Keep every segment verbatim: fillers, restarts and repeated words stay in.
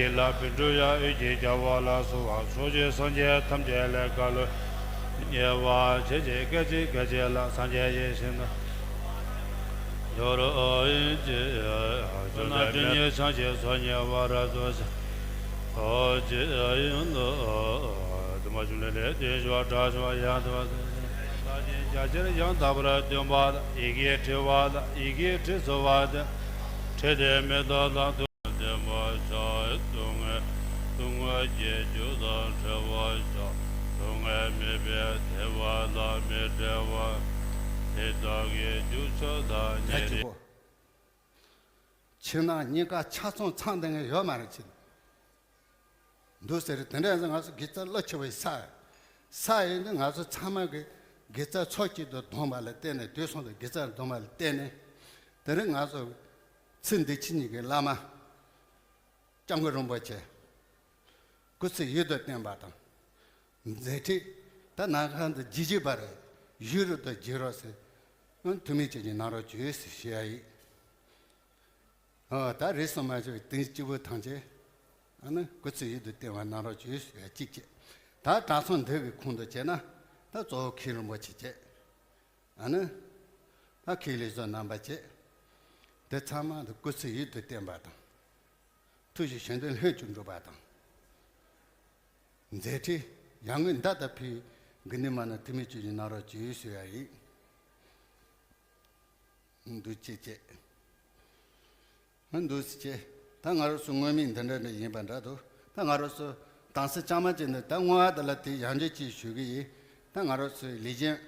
ཀྱི་ལྷ་བཻ་ཌཱུརྱ་འོད་ཀྱི་རྒྱལ་པོ་ལ་སོགས་པ་ཕྱོགས་བཅུའི་སངས་རྒྱས་ཐམས་ཅད་ལས་བཀའ་སློབ་ཉེ་བར་བྱས་ཏེ། སྐད་ཅིག་སྐད་ཅིག་ལ་སངས་རྒྱས་ཡེ་ཤེས་ནི་འབྱོར་ཅིག །ཆོས་རྣམས་ཆོས་ཉིད་ཆོས་ཅན་སོ་ཉེ་བར་རྫོགས་ཤིང་འོད་ཀྱི་ཡུལ་དུ། དུ་མ་ཞུམ་ལས་ལས་དོན་ཞུ་བ་དྲག་ཤོས་ཡང་དུ་བ་ལྟ་ཞིང་རྒྱ་ཆེར་ཡང་དག་པར་སྟོན་པ་དང་། ཡི་གེ་བྲི་བ་དང་། ཡི་གེ་བྲི་ཚུགས་པ་དང་། བྲིས་ཏེ་མེ་ཏོག་དང་དུ་ལྡན་པར་བྱ། སྡུག་བསྔལ་སྡུག་བསྔལ་གྱི་རྒྱུ་དང་བྲལ་བར་བྱ། སྡུག་བསྔལ་མེད་པའི་བདེ་བ་དང་མི་འབྲལ་བ། དེ་དག་གི་རྒྱུ་ཆོས་དང་ཉེ་རིང་། ཕྱི་ནང་གཉིས་ཀ་ཆ་ཚང་ཚང་བསྡད་མཁན་ཡོད་མ་རེད་ཕྱིན། འདུག་ཟེར་དེ་འདྲ་ཡིན་ཙང་ང་ཚོ་དགེ་རྩ་བློ་ཆེ་བའི་ས། ས་ཡིན་དུས་ང་ཚོ་ཚང་མ་གི་དགེ་རྩ་ཚོགས་གཅིག་ཏུ་བསྡོམས་པ་ལ་བརྟེན་ནས། དུས་གསུམ་དུ་དགེ་རྩ་བསྡོམས་པ་ལ་བརྟེན་ནས། དེ་རིང་ང་ཚོ་ཚེ་འདི་ཕྱི་གཉིས་ཀྱི་བླ་མ་སྐྱབས་མགོན་རིན་པོ་ཆེ་སྐུ་ཚེ་ཡུན་དུ་བརྟན་པ་དང་། མཛད་འཕྲིན་ད་ནམ་མཁའ་དང་མཇལ་བྱེད་པ་རེད། ཡུན་རིང་དུ་བརྗིད་རོགས་ཟེར། ཐུགས་སྨོན་ཅན་གྱི་གནང་རོགས་བྱོས་ཞུ་ཡ་ཡིན། ཨོ། ད་རིས་སུ་མ་ཆད་པའི་དེང་སྐྱིད་པོ་ཐམས་ཅད་ཨ་ནི་སྐུ་ཚེ་ཡུན་དུ་བརྟན་པར་གནང་རོགས་བྱོས་ཟེར་ཡ་གཅིག་བྱས། ད་དྲང་སྲོང་འདི་གི་ཁོངས་སུ་བྱས་ན། ད་གཙོ་བོ་མཁན་རིན་པོ་ཆེ་བྱས། ཨ་ནི་ད་མཁན་ལས་བཟོ་རྣམ་པ་བྱས། དེ་ཚང་མ་དུ་སྐུ་ཚེ་ཡུན་དུ་བརྟན་པ་དང་། ཐུགས་ཀྱི་གཞན་དོན་ལྷོད་གྱུར་འགྲུབ་པ་དང་། མཛད་འཕྲིན་ཡར་ངོའི་མདའ་ལྟར་འཕེལ་བའི་དགེ་འདུན་མ་རྣམས་འཐུས་མི་བཅས་ཀྱིས་གནང་རོགས་ཞུ་ཞུ་ཡ་ཡིན། འདུག་ཅེས་བྱས། འདུག་ཅེས། ད་ང་རང་ཚོ་མངོན་མིན་འདི་འདྲ་འདྲ་ཡིན་པ་འདྲ་འདུག་ད་ང་རང་ཚོ་དྭངས་གསལ་བཅའ་མར་བཅས་ནས་ད་བསྔོ་བ་དེ་ལ་དེ་ཡང་འཇོག་ཅིག་ཞུ་གི་ཡིན། ད་ང་རང་ཚོའི་ལས་བྱེད་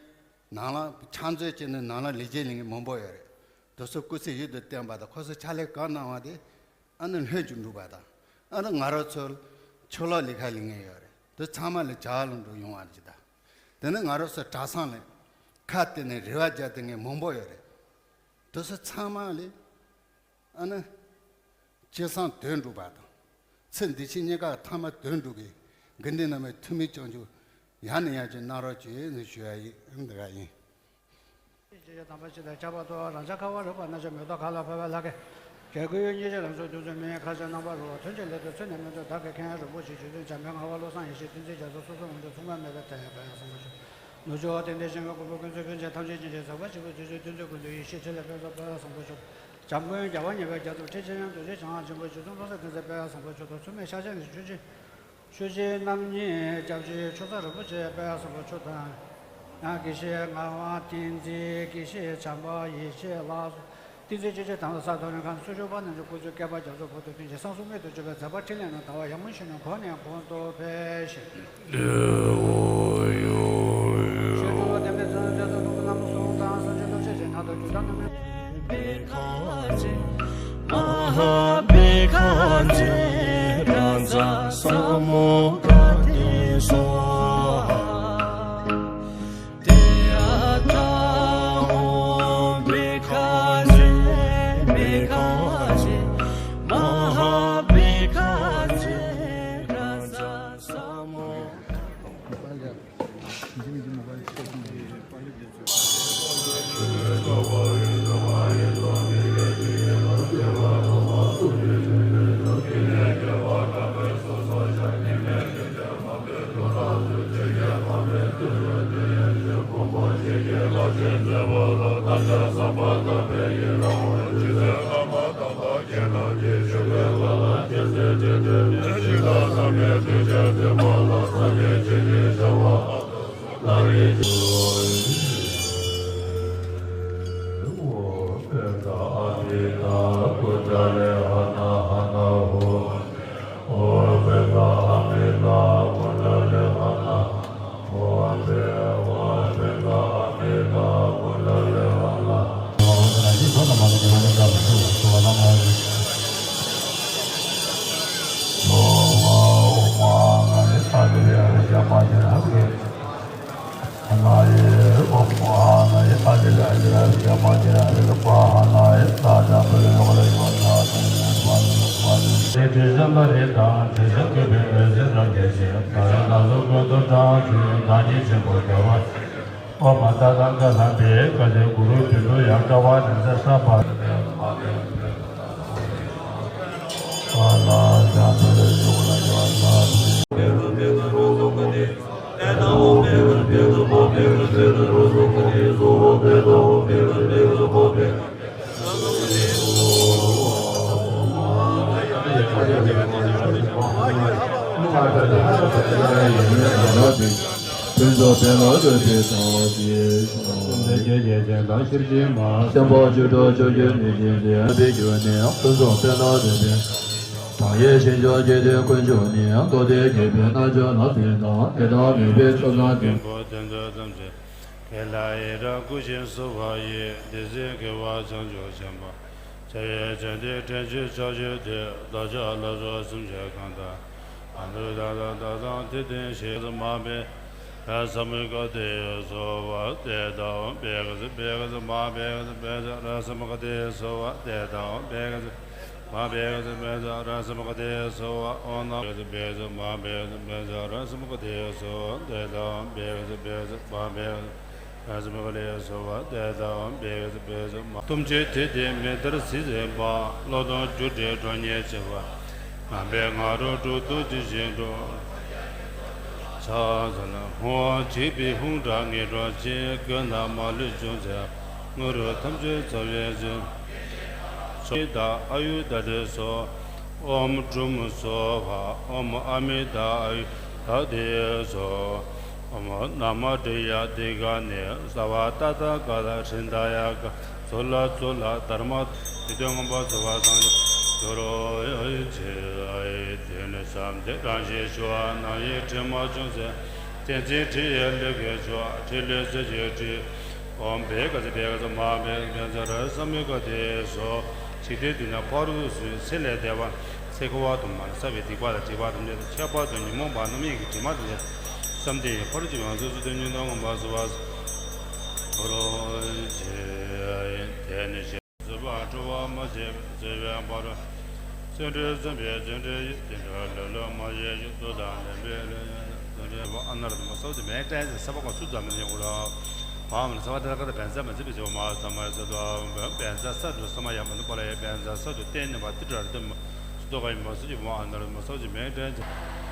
ནང་ལ་ཕྱག་མཛོད་བཅས་ནས་ནང་ལ་ལས་བྱེད་ལས་མཁན་མང་པོ་ཡོད་རེད། དེ་ཚོ་སྐུ་ཚེ་ཡུན་དུ་བརྟན་པ་དང་ཁོ་ཚོ་ཕྱག་ལས་གང་གནང་བ་དེ་ཨ་ནི་ལྷོད་གྱུར་འགྲུབ་པ་དང་། ཨ་ནི་ང་རང་ཚོ་ཆུ་ལོག་ལས་ཀ་ལས་མཁན་ཡོད་རེད། དེ་ཚང་མ་ལ་བྱ་བ་ལམ་འགྲོ་ཡོང་བ་རེད་ད། དེ་ནི་ང་རང་ཚོ་གྲྭ་ཚང་ལ་ཁ་གཏད་ནས་རེ་བ་རྒྱག་བསྡད་མཁན་མང་པོ་ཡོད་རེད། དེ་ཚོ་ཚང་མ་ལ་ཨ་ནི་ཅི་བསམ་དོན་འགྲུབ་པ་དང་། ཚེ་འདི་ཕྱི་གཉིས་ཀ་ཐ་མ་དོན་འགྲུབ་ཀྱི་དགེ་འདུན་རྣམས་ཐུགས་སྨོན་སྐྱབས་འཇུག་ཡང་ནས་ཡང་དུ་གནང་རོགས་ཞུ་ཞུ་ཡ་ཡིན། འདི་ག་ཡིན། ཅེས་དམ་པ་སྤྱི་དང་ཁྱབ་པ་དང་། རང་ཅག་ཁ་བ་རི་པ་རྣམས་ཀྱང་མེ་ཏོག་གང་ལ་ཕོག་པའི་ལྷ་སྐལ། གྱ་གུ་ཡུལ་གཉིས་ཀྱི་ལམ་སྲོལ་དུས་ཚོད་མིན། ཁ་ཆེ་རྣམ་པར་རོལ་པ། དོན་གྱི་ལས་དེ་ཚུལ་ནས་མི་འདོར། བདག་གིས་མཁྱེན་རིན་པོ་ཆེའི་རྗེ་བཙུན་འཇམ་དཔལ་ངག་དབང་བློ་བཟང་ཡེ་ཤེས་བསྟན་འཛིན་རྒྱ་མཚོ་སོ་སོར་ངོམས་ཤིག། མཚུངས་པ་མེད་པའི་དད་པ་ཡང་བཟང་པོ་ཤོག། ནུབ་ཕྱོགས་དེང་འདིར་གཤེགས་པའི་གོ་འཕང་ཀུན་གཟིགས་ཀུན་མཁྱེན་ཐམས་ཅད་མཁྱེན་ཅིང་ཟབ་པ་ཆེན་པོའི་ཐུགས་རྗེའི་བདུད་རྩི་ཀུན་འདུལ་ཡེ་ཤེས་ཕྲིན་ལས་དཔལ་རྩལ་དཔལ་བཟང་པོ་ཤོག། འཇམ་མགོན་རྒྱལ་བ་མཉེས་པའི་རྒྱ་མཚོ་ཁྲི་ཆེན་དབྱངས་རྡོ་རྗེ་འཆང་ཆེན་པོ་རྗེ་བཙུན་བློ་བཟང་མཁྱེན་བརྩེ་དཔལ་བཟང་པོ་མཆོག་དང་མཚུངས་མེད་ཤཱཀྱ་ཆོས་ཀྱི་མཆོག་སྤྱི་ཆོས་རྗེ་རྣམ་གཉིས་སྐྱབས་རྗེ་ཆོས་མཚོ་རིན་པོ་ཆེ་དཔལ་བཟང་པོ་མཆོག་དང་། དགེ་བཤེས་ངག་དབང་བསྟན་འཛིན་དགེ་བཤེས་བྱམས་པ་ཡེ་ཤེས་ལགས་སོ། བསྟན་འཛིན་ཆོས་རྗེ་དམ་ལ་ས་མཐོ་རིང་ཁམས་སུ་བཞུགས་པ་རྣམས་ཀྱི་སྐུ་ཚེ་བསྐལ་པ་རྒྱ་མཚོ་བར་དུ་བརྟན་ཅིང་བསམ་གསུམ་མེད་དུ་གྱུར་པའི་མཛད་པ་འཕྲིན་ལས་རྣམས་ཟླ་བ་ཡར་ངོའི་ཕྱི་ནང་གོང་ནས་གོང་དུ་འཕེལ་ཞིང་། ཆོས་སྐུ་ལ་བརྟེན་པའི་ཚུལ་ཁྲིམས་སྟོབས་ཀྱི་རྣམ་གསུམ་དང་སངས་རྒྱས་སྟོབས་ཆེན་ནང་དུ་རྒྱུད་དང་རྣམ་སྨིན། ཕུན་ཚོགས་དཔལ་ལ་འདོད་པའི་ཐོག་གི་ལས་ཀྱི་ཡེ་ཤེས་དང་ཤེར་ཕྱིན་མ། ཤམ་བྷ་ཆོས་གྲགས་ཕྱོགས་བཅུའི་གནས་བརྟན་ཅན། དཔལ་གྱུར་ནས་ཕུན་ཚོགས་དཔལ་ལ་འདོད་པའི། བག་ཡོད་ཞིང་སྐྱོང་རྒྱུད་སྡེ་དཀོན་མཆོག་ནི། མདོ་སྡེ་དགེ་བའི་རྣལ་འབྱོར་ལ་ཕན་དང་། དེ་དག་མི་ཕན་ཕྱོགས་ན་ལྡན་པ་དེ་ཚོ་ཐམས་ཅད་ཁྱེད་ལ་ཡི་རང་བསྐུལ་ཞིང་གསོལ་བ་ཡི། དེ་ཚེ་དགེ་བ་བྱང་ཆུབ་ཆེན་པོ། ཕྱག་གཡས་བྱིན་གྱིས་བརྒྱན་ཅིང་ཕྱག་བཞི་བསྡུས། བདག་ཅག་ལ་སོགས་སེམས་ཅན་གང་དག་ཨ་ནུ་ད་ད་ད་དང་དེ་དེ་ཞེས་སུ་མ་འབད། ར་ས་མི་ག་དེ་སོ་བ་དེ་དང་བེ་ག་ཟི་བེ་ག་ཟི་མ་བེ་ག་ཟི་བེ་ཟི་ར་ས་མི་ག་དེ་སོ་བ་དེ་དང་བེ་ག་ཟི་མ་བེ་ག་ཟི་བེ་ཟི་ར་ས་མི་ག་དེ་སོ་བ་ཨོ་ན་བེ་ག་ཟི་བེ་ཟི་མ་བེ་ག་ཟི་བེ་ཟི་ར་ས་མི་ག་དེ་སོ་བ་དེ་དང་བེ་ག་ཟི་བེ་ཟི་མ་བེ་ག་ཟི། ར་ས་མི་ག་ལེ་སོ་བ་དེ་དང་བེ་ག་ཟི་བེ་ཟི་མ། གཏུམ་ཆེན་དེ་དེ་མི་ལྟར་གཟི་བརྗིད་པ། བློ་གཏོང་རྒྱུ་འབྲས་གྲོགས་ཉིད་ཆེ་བ། ངན་པའི་ང་རོ་དྲུག་ཏུ་ཇི་བཞིན་འགྲོ། ཕྱག་འཚལ་ན་ཧཱུྃ་བྱས་པའི་ཧཱུྃ་སྒྲ་སྔོན་འགྲོ་ཅན། གོས་རྣམས་མ་ལུས་བྱུང་ཚེ་དངོས་གྲུབ་ཐམས་ཅད་ཚོགས་ཡོད་ཅིང་། ཕྱོགས་དང་ཨ་ཡུ་ད་དེ་སོགས། ཨོཾ་དྲུམ་སྭཱ་ཧཱ། ཨོཾ་ཨ་མི་ཏ་ཨ་ཡུ་ད་དྷཱིཿསྭཱ་ཧཱ། ཨོཾ་ན་མ་དྲི་ཡ་དྷི་ག་ནི་ས་བ་ཏ་ཐཱ་ག་ཏ་ཧྲྀ་ད་ཡ་ག་ཙུ་ལ་ཙུ་ལ་དྷརྨ་ཏེ་དོན་མངོན་པར་རྫོགས་པར་སངས་རྒྱས་གྱུར་ཅིག། དེ་ནས་བྱམས་བརྩེ་རང་བཞིན་ཞི་བ་རྣམ་གཡེང་དྲི་མ་ཅུང་ཟད་བསྟན་འཛིན་ཁྲི་ཡི་ལེགས་སྐྱེས་མཆོག། ཁྲི་ལས་གསེར་གྱི་ཁྲི། ཨོཾ་བྷཻ་ཥ་ཛྱེ་བྷཻ་ཥ་ཛྱེ་མ་ཧཱ་བྷཻ་ཥ་ཛྱེ་བྷཻ་ཥ་ཛྱེ་ར་ས་མུདྒ་ཏེ་སྭཱ་ཧཱ། འཇིག་རྟེན་འདི་ན་ཕ་རོལ་ཏུ་ཕྱིན་ཚེ་ལས་འདས་པ་ཚེ་འཁོར་བ་དུ་མར་བསགས་པའི་སྡིག་པ་དང་སྒྲིབ་པ་ཐམས་ཅད་དང་ཁྱད་པར་དུ་ཉོན་མོངས་པ་རྣམ་གཡེང་གི་དྲི་མ་དང་བཅས་པ་བསམ་གཏན་གྱི་ཕ་རོལ་ཏུ་ཕྱིན་པའི་ཡོངས་སུ་རྫོགས་པའི་དོན་ཉིད་དུ་མངོན་པར་རྫོགས་པར་གྱུར་ཅིག། དེ་ནས་བཟོད་པ་སྤྲོ་བ་མ་བྱས་པས་བཟོད་པའི་བར་དུ། བརྩོན་འགྲུས་བརྩོན་པས་བརྩོན་འགྲུས་ཡིས། དེ་འདྲ་ལེ་ལོ་མ་བྱས་ཤིང་། ལྟོས་དང་ལེན་པས་ལེན་ཡིན། བརྩོན་འགྲུས་ཨ་ནར་མ་སོགས་ཀྱི་མེད་བཀྲ་ཤིས་ས་པ་ཀ་སུ་ཙམ་མི་ཡོང་གུ་ར། བ་མ་ལ་ས་པ་ཏ་ཀ་ཏ་བན་ས་མ་ཟི་པི་ཅི་བ་མ་ས་མ་ས་དུ་བན་ས་ས་དུ་ས་མ་ཡ་མ་ནུ་པ་ལ་ཡ་བན་ས་ས་དུ་ཏེ་ནི་བ་ཏི་ཏྲ་ར་ཏི་མ་སུ་ཏོ་ཀ་ཡི་མ་སུ་ཅི་བ་ཨ་ནར་མ་སོགས་ཀྱི་མེད་བཀྲ་ཤིས།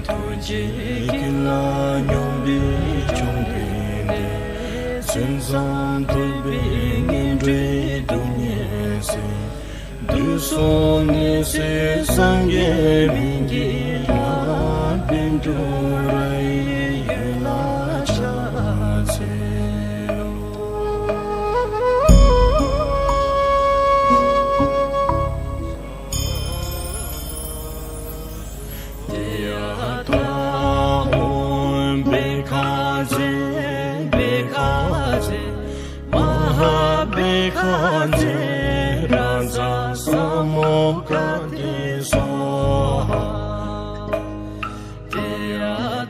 ཐུགས་རྗེ་དཀྱིལ་ལ་སྙོམས་པའི་བཅོམ་ལྡན་འདས། སེམས་ཙམ་ཐུབ་པའི་ངན་འགྲོའི་སྡུག་བསྔལ་སེལ། དུས་གསུམ་ནི་སྲིད་སངས་རྒྱས་མི་དགེ་བ། བཻ་ཌཱུརྱ་ཡི་འོད་ལ་ཕྱག་འཚལ་ལོ། ཏདྱ་ཐཱ། ཨོཾ་བྷཻ་ཥ་ཛྱེ་བྷཻ་ཥ་ཛྱེ་མ་ཧཱ་བྷཻ་ཥ་ཛྱེ་རཱ་ཛ་ས་མུདྒ་ཏེ་སྭཱ་ཧཱ། ཏདྱ་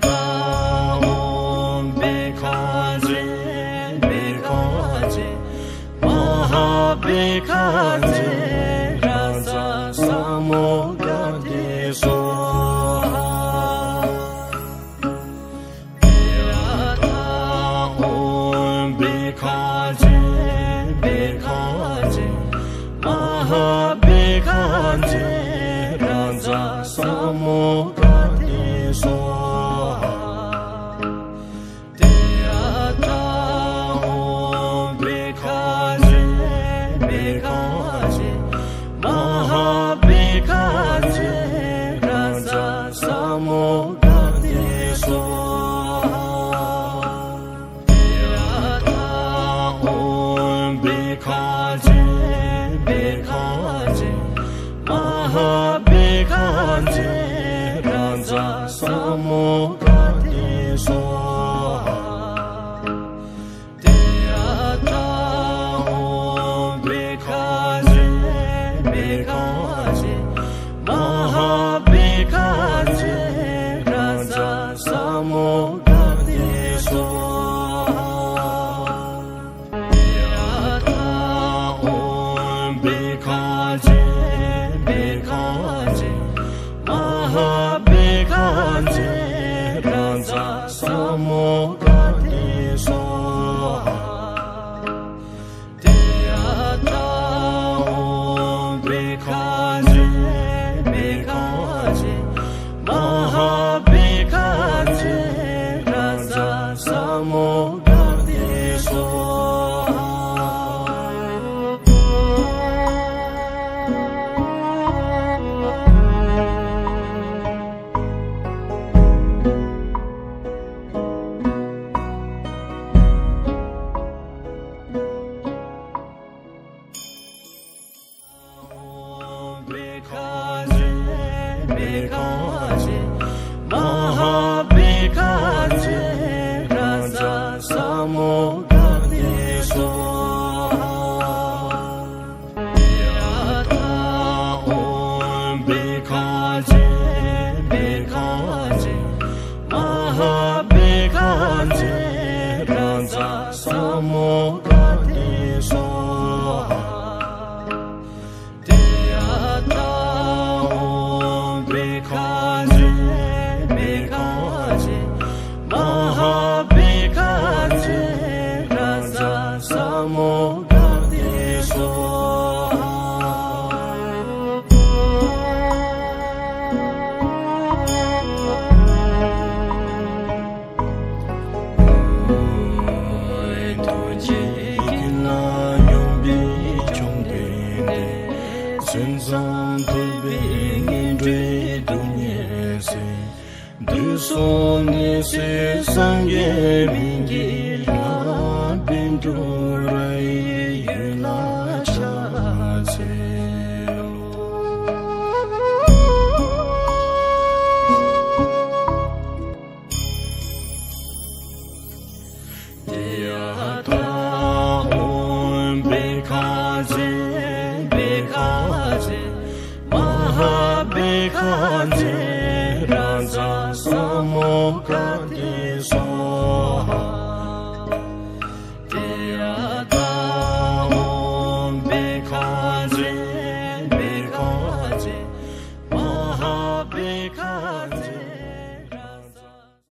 ཐཱ། ཨོཾ་བྷཻ་ཥ་ཛྱེ་བྷཻ་ཥ་ཛྱེ་མ་ཧཱ་བྷཻ་ཥ་ཛྱེ་རཱ་ཛ་ས་མུདྒ་ཏེ་སྭཱ་ཧཱ། ཏདྱ་ཐཱ། ཨོཾ་བྷཻ་ཥ་ཛྱེ་བྷཻ་ཥ་ཛྱེ་མ་ཧཱ་བྷཻ་ཥ་ཛྱེ་རཱ་ཛ་ས་མུདྒ་ཏེ་སྭཱ་ཧཱ། ཏདྱ་ཐཱ། ཨོཾ་བྷཻ་ཥ་ཛྱེ་བྷཻ་ཥ་ཛྱེ་མ་ཧཱ་བྷཻ་ཥ་ཛྱེ་རཱ་ཛ་ས་མུདྒ་ཏེ་སྭཱ་ཧཱ། ཏདྱ་ཐཱ། ཨོཾ་བྷཻ་ཥ་ཛྱེ་བྷཻ་ཥ་ཛྱེ་མ་ཧཱ་བྷཻ་ཥ་ཛྱེ་རཱ་ཛ་ས་མུདྒ་ཏེ་སྭཱ་ཧཱ། ཏདྱ་ཐཱ། ཨོཾ་བྷཻ་ཥ་ཛྱེ་བྷཻ་ཥ་ཛྱེ་ མོ་ག་ཏེ་སྭཱ་ཧཱ། ཡ་ཐཱ་ཨོཾ་བྷཻ་ཥ་ཛྱེ་བྷཻ་ཥ་ཛྱེ་མ་ཧཱ་བྷཻ་ཥ་ཛྱེ་རཱ་ཛ་ས་མོ་ག་ཏེ་སྭཱ་ཧཱ། ཏདྱ་ཐཱ་ཨོཾ་བྷཻ་ཥ་ཛྱེ་བྷཻ་ཥ་ཛྱེ་མ་ཧཱ་བྷཻ་ཥ་ཛྱེ་རཱ་ཛ་ས་མོ་ག་ཏེ་སྭཱ་ཧཱ། ཐུགས་རྗེ་ཀུན་ལ་སྙོམས་པའི་བཅོམ་ལྡན་འདས། མཚན་བཟང་ཐོས་པས་ངན་འགྲོའི་སྡུག་བསྔལ་སེལ། དུས་གསུམ་ནད་སེལ་སངས་རྒྱས་སྨན་གྱི་བླ། པཎ་གྲུབ་ར་ཡི་ཡུལ་ལ་ཕྱག་འཚལ་ལོ། ཏདྱ་ཐཱ་ཨོཾ་བྷཻ་ཥ་ཛྱེ་བྷཻ་ཥ་ཛྱེ་མ་ཧཱ་བྷཻ་ཥ་ཛྱེ་རཱ་ཛ་ས་མོ་ག་ཏེ་སྭཱ་ཧཱ།